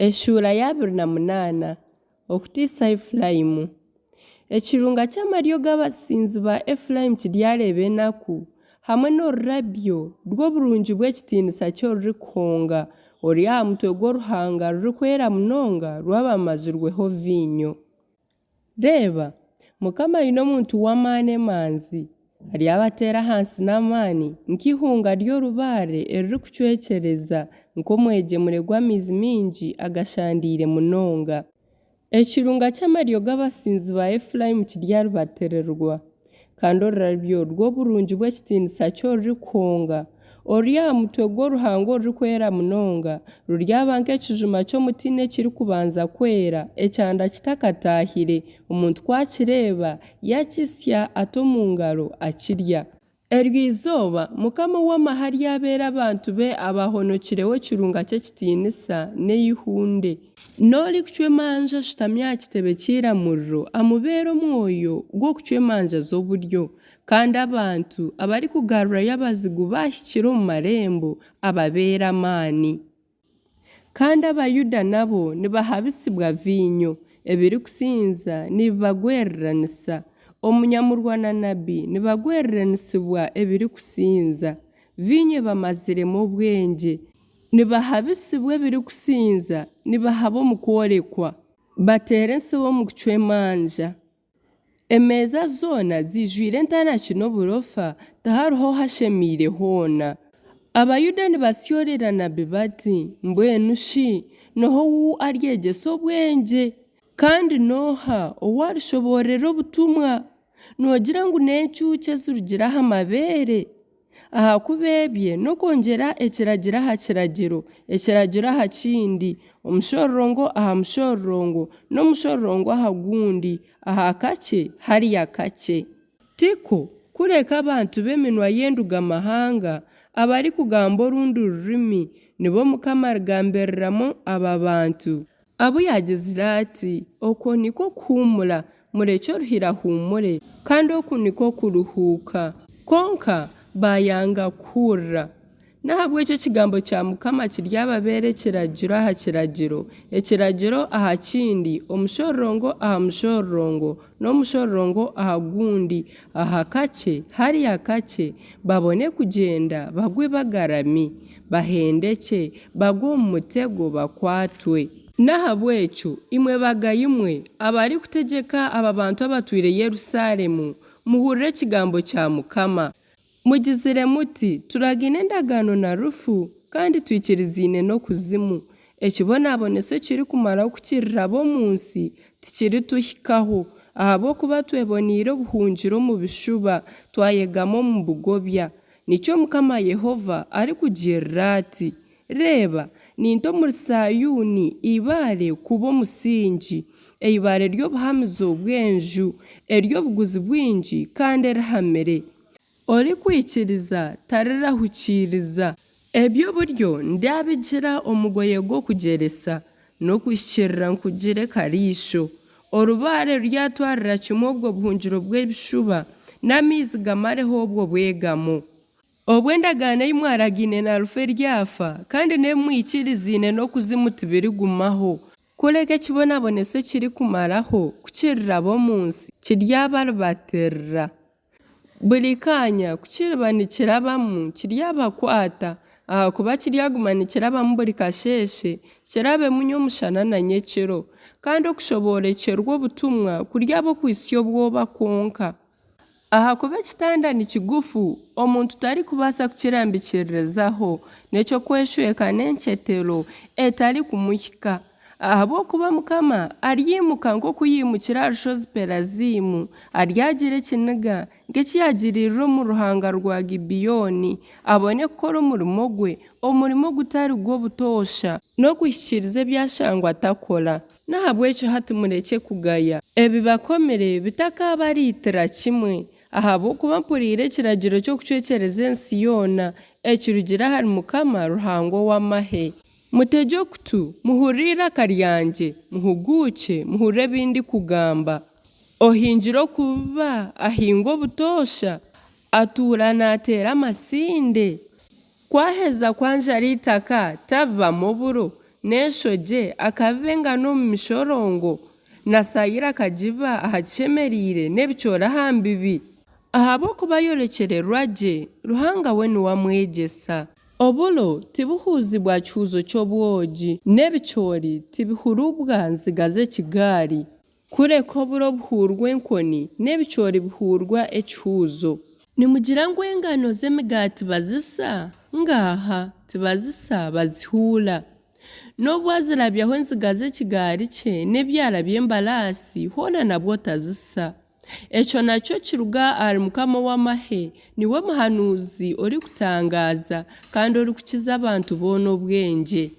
Eshuura y'abiri na munaana. Okuteisa Efuraimu. Ekirunga ky'amaryo g'abasinzi ba Efuraimu kiryareeba enaku, hamwe n'orurabyo rw'oburungi bw'ekitiinisa kye orurikuhonga, ori aha mutwe gw'oruhanga rurikwera munonga rw'abamazirweho viinyo. Reeba, Mukama aine omuntu w'amaani emanzi, aryabateera ahansi n'amaani nk'eihunga ry'orubaare eririkucwekyereza, nk'omwegyemure gw'amaizi maingi agashandaire munonga. Ekirunga ky'amaryo g'abasinzi ba Efuraimu kiryaribatirirwa, kandi orurabyo rw'oburungi bw'ekitiinisa kye orurikuhonga, oruri aha mutwe gw'oruhanga orurikwera munonga, ruryaba nk'ekijuma ky'omutiini ekirikubanza kwera, ekyanda kitakataahire, omuntu ku akireeba, yakitsya ata omu ngaro, akirya. Eryo izooba Mukama ow'amahe aryabeera abantu be abaahonokireho ekirunga ky'ekitiinisa n'eihunde. N'orikucwa emanja ashutami aha kitebe ky'eiramuriro amubeere omwoyo gw'okucwa emanja z'oburyo, kandi abantu abarikugarurayo abazigu baahikire omu marembo ababeere amaani. Kandi Abayuda nabo nibahabisibwa viinyo, ebirikusinza nibibagweriranisa. Omunyamurwa na nabbi nibagwereranisibwa ebirikusinza. Viinyo ebamaziremu obwengye. Nibahabisibwa ebirikusinza, nibahaba omu kworekwa. Bateera entsibo omu kucwa emanja. Emeeza zoona ziijwire entanaki n'oburofa, tihariho hashemeire hoona. Abayuda nibasyorera nabbi bati, Mbwenu shi, n'oha ou aryegyesa obwengye? Kandi n'oha ou arishoboororera obutumwa? Noogira ngu n'encuukye ezirugire aha mabeere? Ahakuba ebye n'okwongyera ekiragiro aha kiragiro, ekiragiro aha kindi, omushororongo aha mushororongo, n'omushororongo aha gundi, aha kakye hariya kakye. Tikwo, kureka abantu b'eminwa y'enduga-mahanga, abarikugamba orundi rurimi, nibo Mukama arigambiriramu aba bantu, abu yaagizire ati, Okwo nikwo kuhuumura, murekye oruhire ahuumure, kandi oku nikwo kuruhuuka. Kwonka baayanga kuhurira. N'ahabw'ekyo ekigambo kya Mukama kiryababeera ekiragiro aha kiragiro, ekiragiro aha kindi, omushororongo aha mushororongo, n'omushororongo aha gundi, aha kakye hariya kakye, babone kugyenda bagwe bagarami, bahendekye, bagwe omu mutego bakwatwe. N'ahabw'ekyo, imwe bagayi mwe, abarikutegyeka aba bantu abatwire Yerusaalemu, muhurire ekigambo kya Mukama. Mugizire muti, Turagaine endagaano na rufu, kandi twikirizaine n'okuzimu. Ekibonaboneso ekirikumaraho ku kiriraba omu nsi, tikirituhikaho, ahabw'okuba tweboneire obuhungiro omu bishuba, twayegama omu bugobya. Nikyo Mukama Yehova arikugirira ati, Reeba, ninta omuri Saayuuni eibaare kuba omusingi, eibaare ry'obuhamizo bw'enju, ery'obuguzi bwingi kandi erihamire. Orikwikiriza tarirahukiiriza. Eby'oburyo ndyabigira omugoye gw'okugyeresa, n'okuhikiirira nkugire kariisho. Orubaare ruryatwarira kimwe obwo buhungiro bw'ebishuba, n'amaizi gamareho obwo bwegamo. Obwo endagaano ei mwaragaine na Rufu eryafa, kandi n'ebi mwikiriziine n'okuzimu tibirigumaho. Kureka ekibonaboneso ekirikumaraho ku kiriraba omu nsi, kiryabaribatirira. Buri kaanya ku kiriba nikirabamu, kiryabakwata, ahakuba kiryaguma nikirabamu buri kasheeshe, kirabemu nyomushana na nyekiro. Kandi okushoboorokyerwa obutumwa kuryaba okwitsya obwoba kwonka. Ahakuba ekitanda ni kigufu, omuntu tarikubaasa kukirambikiririzaho, n'eky'okweshweka n'encetero etarikumuhika. Ahabw'okuba Mukama aryaimuka nk'oku yaimukire aha rushozi Perazimu, aryagira ekiniga nk'eki yaagiriire omu ruhanga rwa Gibeoni, abone kukora omurimo gwe, omurimo ogutari gw'obutoosha, n'okuhikiiriza ebi ashangwa atakora. N'ahabw'ekyo hati murekye kugaya. Ebibakomire bitakaabariitira kimwe, ahabw'okuba mpuriire ekiragiro ky'okucwekyereza ensi yoona, ekirugire ahari Mukama Ruhanga ow'amahe. Mutegye okutu, muhurire eiraka ryangye, muhuguukye, muhurire ebi ndikugamba. Ohingire okubiba ahingwa obutoosha, atuura naateera amasinde. Ku aheza kwanjara eitaka, tabibamu oburo? n'enshogye akabiba engano omu mishorongo, na sayiri akagibiba aha kishemereire, n'ebicoori aha mbibi? Ahabw'okuba ayorekyererwa gye, Ruhanga we niwe amwegyesa. Oburo tibuhuuzibwa kihuuzo ky'obwogi. N'ebicoori tibihurubwa nziga z'ekigaari. Kureka oburo buhuurwa enkoni, n'ebicoori bihuurwa ekihuuzo. Nimugira ngu engano z'emigaati bazisa? Ngaaha, tibazisa, bazihuura. Nobu azirabyaho enziga z'ekigaari kye n'ebyara by'embaraasi, hoona nabwo tazisa. Ekyo nakyo kiruga ahari Mukama ow'amahe, niwe muhanuuzi orikutangaaza, kandi orikukiza abantu boona obwengye.